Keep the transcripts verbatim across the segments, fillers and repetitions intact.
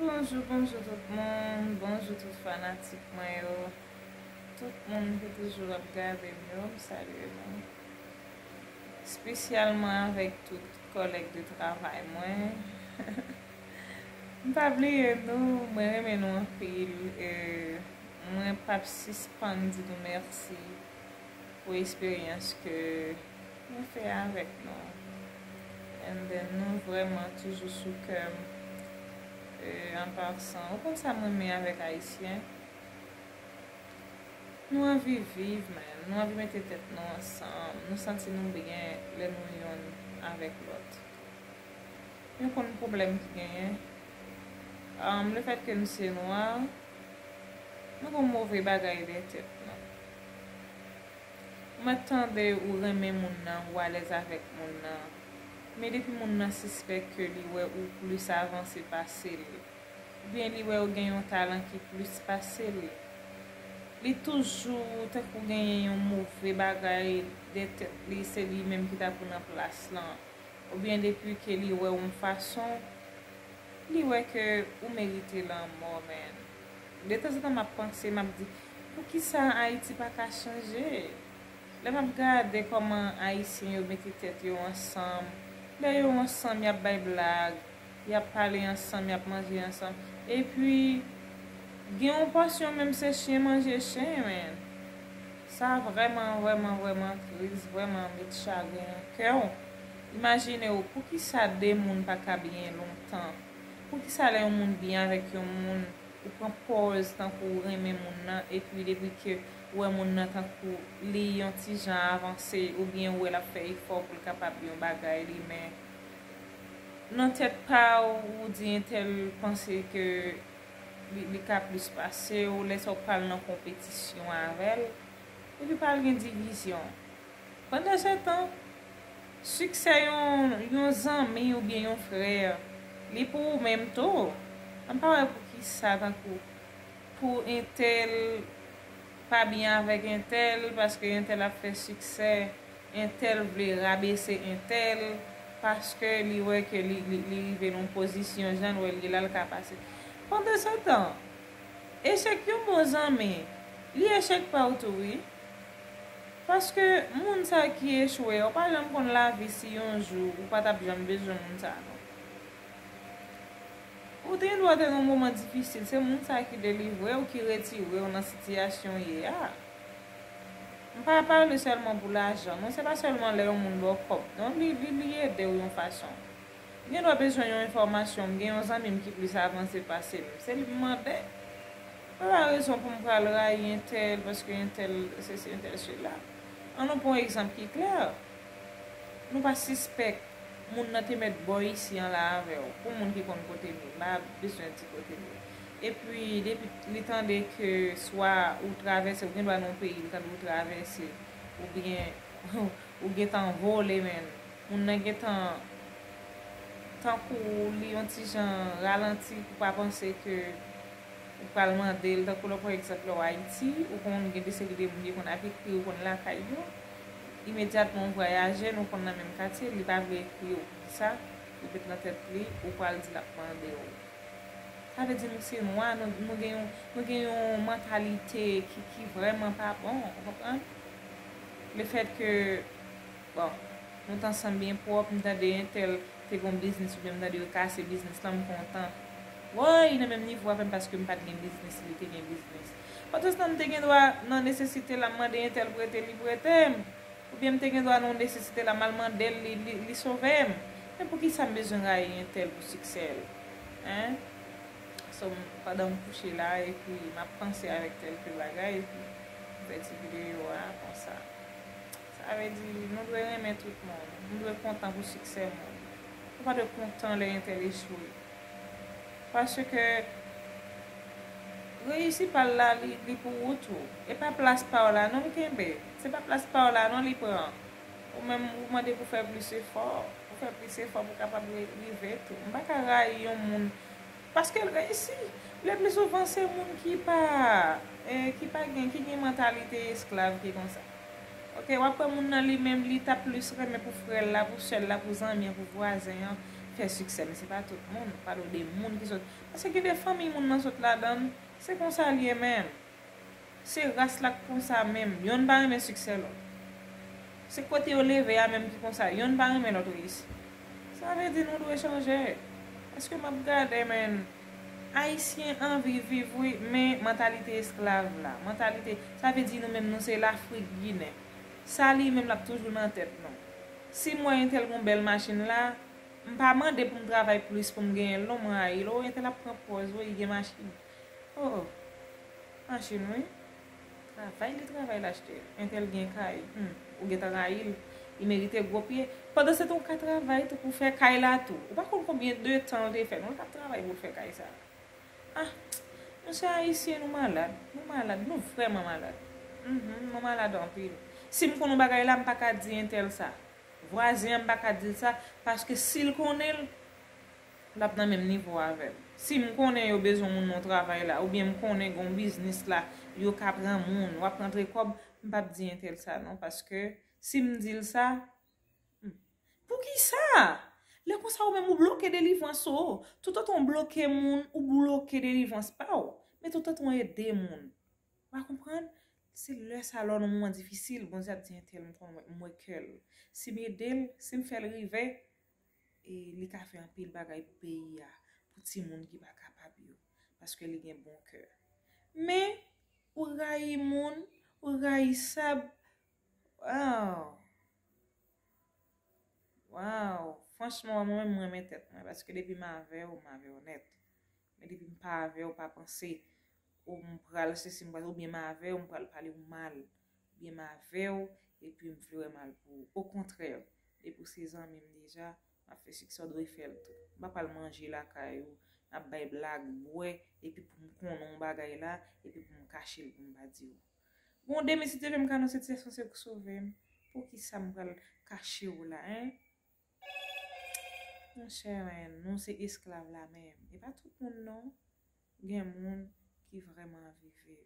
Bonjou, bonjou tout moun, bonjou tout fanatik mwen yo. Tout moun ki toujou ap gade m yo, m salye nou. Espesyalman avèk tout kòlèg de travay mwen. M pa bliye nou, mwen renmen nou anpil. E mwen p ap sispann di nou mèsi pou esperyans ke nou fè avèk nou. And then nou vrèman toujou sou kè m. E, an pasan, ou konn sa m renmen avèk Ayisyen? Nou anvi viv, man. Nou anvi mete tèt nou ansanm. Nou santi nou byen lè nou yonn avèk lòt. Nou konn pwoblèm ki genyen. Um, lefètke nou se nwa, nou gon move bagay dèyè tèt nou. Ou mèt tande ou renmen moun nan, ou alèz avèk moun nan. Men depi moun nan sispèk ke li wè ou plis avanse pase l, oubyen li wè ou gen yon talan ki plis pase l, li toujou tankou genyen yon move bagay dèyè tèt li, se li menm ki ta pou nan plas lan. Oubyen depi ke li wè w yon fason, li wè ke ou merite lanmò, man. Detanzantan m ap panse, m ap di, poukisa Ayiti pa ka chanje? Lè m ap gade kòman Ayisyen yo mete tèt yo ansanm, lè yo ansanm, y ap bay blag, y ap pale ansanm, y ap manje ansanm. Epi, gen yon pòsyon menm se chen manje chen, man. Sa vrèman, vrèman, vrèman tris, vrèman met chagren nan kè w. Imajine w, poukisa de moun pa ka byen lontan? Poukisa lè yon moun byen avèk yon moun, ou pran pòz tankou ou renmen moun nan, epi depi ke ou wè moun nan tankou li yon ti jan avanse, oubyen ou wè l ap fè efò pou l kapab yon bagay li, men nan tèt pa w, ou di entèl panse ke li, li ka plis pase w, lè sa w pral nan konpetisyon avè l, epi pral gen divizyon. Pandansetan, siksè yon, yon zanmi oubyen yon frè, li pou ou menm tou. An pa wè poukisa, tankou, pou entèl pa byen avèk entèl, paske entèl ap fè siksè, entèl vle rabese entèl, paske li wè ke li, li, li rive nan yon pozisyon, jan l wè l ye la, l ka pase. Pandansetan, echèk yon bon zanmi, li echèk pa w tou, wi. Paske moun sa ki echwe a, ou pa janm konn lavi si yon jou ou pa t ap janm bezwen moun sa a, non. Ou te gen dwa te nan yon moman difisil, se moun sa a ki delivre w, ki retire w nan sitiyasyon w ye a. M pa pale sèlman pou lajan, non, se pa sèlman lè yon moun ba w kòb, non, li, li, li ede w yon fason. M gen dwa bezwen yon enfòmasyon, m gen yon zanmi m ki plis avanse pase m, se li m mande. Mwen pa rezon pou m pral rayi entèl, paske entèl sesi, entèl sela. An nou pran yon egzanp ki klè. Nou pa sispèk moun nan te mèt bò isi an la avè w. Pou moun ki konn kote m ye, m pa bezwen di kote m ye. Epi, depi li tande ke swa ou travèse, ou gen dwa nan yon peyi, li tande ou travèse, oubyen ou gentan vole, men moun nan gentan tankou li yon ti jan ralanti pou pa panse ke ou pral mande l, tankou lè w pran egzanp lè w Ayiti, ou konn gen de seri de moun ki konn ap ekri, ou konn lakay yo, imedyatman ou vwayaje, nou konn nan menm katye, li pa vle ekri w. Poukisa? Li met nan tèt li, ou pral di l ap mande w. Sa vle di nou se nwa, nou, nou gen yon, nou gen yon mantalite ki, ki vrèman pa bon, ou konprann? Lefètke, bon, nou t ansanm byen pwòp, m tande entèl te gon biznis oubyen m tande yo kase biznis lan, m kontan. Woy, nan menm nivo avè m paske m pa t gen biznis, li te gen biznis. Pandan se tan, m te gen dwa nan nesesite la, m mande entèl prete, li prete m. Oubyen m te gen dwa nan yon nesesite la, m al mande l, li, li, li sove m. Men poukisa m bezwen rayi entèl pou siksè l? Hein? So, m, pandan m kouche la, epi m ap panse avèk tèlke bagay, epi m fè ti videyo a konsa. Sa vle di, nou dwe renmen tout moun. Nou dwe kontan pou siksè moun. Nou pa dwe kontan lè entèl echwe. Paske reyisi pa l la, li, li pou ou tou. E pa plas pa w la non l kenbe. Se pa plas pa w la non li pran. Ou menm, ou mande pou fè plis efò. Ou fè plis efò pou kapab ri-, rive tou. M pa ka rayi yon moun paske l reyisi. Le pli souvan, se moun ki pa, eh, ki pa gen, ki gen mantalite esklav ki konsa. Ok, w ap wè moun nan li menm, li ta plis renmen pou frè l la, pou sè l la, pou zanmi an, pou vwazen an, fè siksè, men se pa tout moun. M pale w de moun ki sot. Paske gen de fanmiy moun nan sot ladan l, se konsa l ye menm. Se ras la k konsa menm. Yonn pa renmen siksè lòt. Se kote yo leve a menm ki konsa. Yonn pa renmen lòt reyisi. Sa vle di nou dwe chanje. Paske m ap gade, men, Ayisyen anvi viv, wi, men mantalite esklav la. Mantalite, sa vle di nou menm, nou se Lafrik Ginen. Sa li menm l ap toujou nan tèt nou. Si m wè entèl gon bèl machin la, m pa mande pou m travay plis pou m genyen l non, mwen rayi l. O, entèl ap pran pòz, wi, li gen machin. O, o. Machin, wi. Travay li travay l achte. Entèl gen kay. Hmm, ou gentan rayi l. Li merite gwo pye. Pandan se tan ou ka travay tou pou fè kay la tou. Ou pa konn konbyen de tan l te fè non, l t ap travay pou l fè kay sa. Ah, mesye Ayisyen, nou malad. Nou malad. Nou vrèman malad. Mhm, nou malad anpil. Si m konn yon bagay la, m pa ka di entèl sa. Vwazen an, m pa ka di l sa, paske si l konnen l, l ap nan menm nivo avè m. Si m konnen yo bezwen moun nan travay la, oubyen m konnen gon biznis la, yo ka pran moun, w ap rantre kòb, m p ap di entèl sa non, paske si m di l sa, hmm, poukisa? Lè konsa ou menm ou bloke delivrans ou. Toutotan w bloke moun, ou bloke delivrans pa w. Men toutotan w ede moun. Ou pa konprann? Se lè sa lè w nan moman difisil, Bondye ap di entèl m konn wè, m wè kè l. Si m ede l, si m fè l rive, e li ka fè anpil bagay pou peyi a, pou timoun ki pa kapab yo, paske li gen bon kè. Men, ou rayi moun, ou rayi sab, waw, waw, franchman, mwen menm, mwen renmen tèt mwen, paske depi m avè w, m avè w nèt. Men depi m pa avè w, pa panse ou m pral sesi, m pral, oubyen m avè w, m pral pale w mal. Oubyen m avè w, epi m vle wè mal pou ou. Okontrè, depi w se zanmi m deja, m ap fè siksè, w dwe fè l tou. M pa pral manje lakay ou, m ap bay blag, bwè, epi pou m konnen yon bagay la, epi pou m kache l, pou m pa di w. Bon, demen, si Dye vle, m ka nan sitiyasyon se ou k sove m. Poukisa m pral kache w la, en? Monchè, men, nou se esklav la menm. E pa tout moun non. Gen moun ki vrèman anvi viv.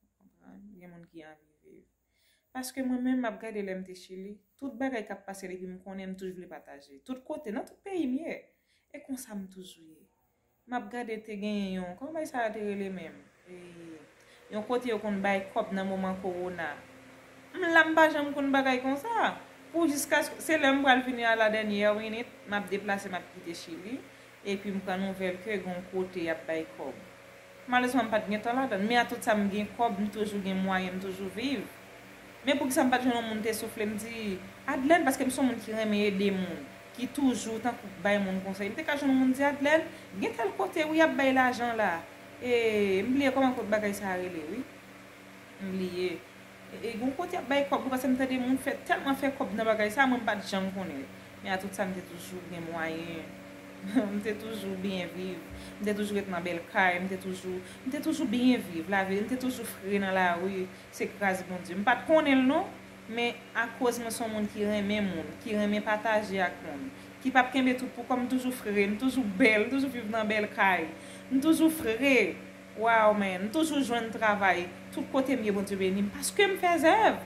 Ou konprann? Gen moun ki anvi viv. Paske mwen menm, m ap gade lè m te Chili, tout bagay k ap pase depi m konnen, m toujou vle pataje. Tout kote, nan tout peyi m ye. E konsa m toujou ye. M ap gade te genyen yon, kòman bagay sa yo te rele menm? E, yon kote yo konn bay kòb nan moman kowona. M la m pa janm konn bagay konsa. Pou jiskaske se lè m pral vini a la dènyè minit, m ap deplase, m ap kite Chili. Epi m pran nouvèl ke gon kote y ap bay kòb. Malerezman, m pa t gen tan ladan l, men a tout sa m gen kòb, m toujou gen mwayen, m toujou viv. Men poukisa m pa t jwenn yon moun te soufle m di, Adlèn, paske m se yon moun ki renmen ede moun, ki toujou tankou bay moun konsèy. M te ka jwenn yon moun di, Adlèn, gen tèl kote wi y ap bay lajan la. E, m bliye kòman kot bagay sa a rele wi. M bliye. E, e gon kote y ap bay kòb wi, paske m tande moun fè tèlman fè kòb nan bagay sa, mwen m pa t janm konnen l. Men a tout sa, m te toujou gen mwayen. M te toujou byen viv. M te toujou ret nan bèl kay. M te toujou, m te toujou byen viv. Lavi, m te toujou fre nan lari. Se gras Bondye. M pa t konnen l non, men akoz mwen se yon moun ki renmen moun, ki renmen pataje ak moun, ki p ap kenbe tout pou kò m, m toujou fre, m toujou bèl, m toujou viv nan bèl kay. M toujou fre. Wow, man. M toujou jwenn travay. Tout kote m ye, Bondye beni m. Paske m fè zèv.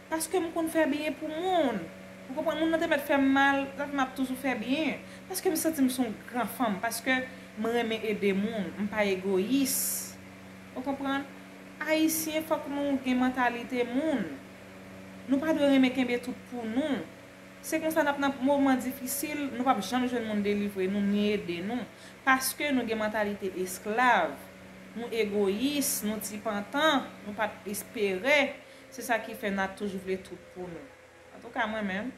Paske m konn fè byen pou moun. Ou konprann? Moun nan te mèt fè m mal, m ap toujou fè byen. Paske m santi m se yon gran fanm. Paske m renmen ede moun. M pa egoyis. Ou konprann? Ayisyen, fòk nou gen mantalite moun. Nou pa dwe renmen kenbe tout pou nou. Se konsa n ap nan moman difisil, nou p ap janm jwenn moun delivre nou, ni ede nou. Paske nou gen mantalite esklav, nou egoyis, nou ti pantan, nou pa t espere. Se sa ki fè n a toujou vle tout pou nou. Antouka, mwen menm,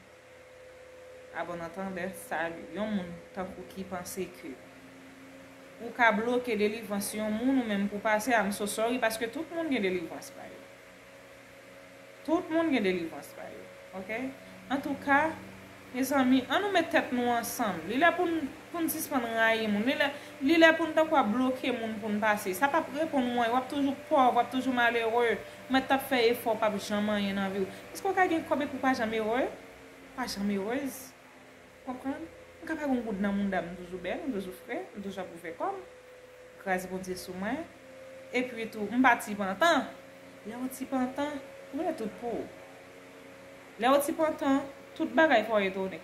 a bon antandè, salye yon moun tankou ki panse ke ou ka bloke delivrans yon moun ou menm pou pase, I'm so sorry, paske tout moun gen delivrans pa yo. Tout moun gen delivrans pa yo. Oke? Antouka, mezanmi, an nou met tèt nou ansanm. Li lè pou n, pou n sispann rayi moun. Li lè, li lè pou n tankou ap bloke moun pou n pase. Sa p ap reponn ou anyen. W ap toujou pòv, w ap toujou malere. Ou mèt t ap fè efò, p ap janm anyen nan vi w. Èske w ka gen kòb epi w pa janm ere? Pa janm erez. Konprann? M ka pa gen yon goud nan mouda m, m toujou bèl, m toujou fre, m toujou ap ouvè kò m. Gras Bondye sou mwen. Epi tou, m pa ti pantan. Lè w ti pantan, ou wè tout pou ou. Lè w ti pantan, tout bagay fè w etone.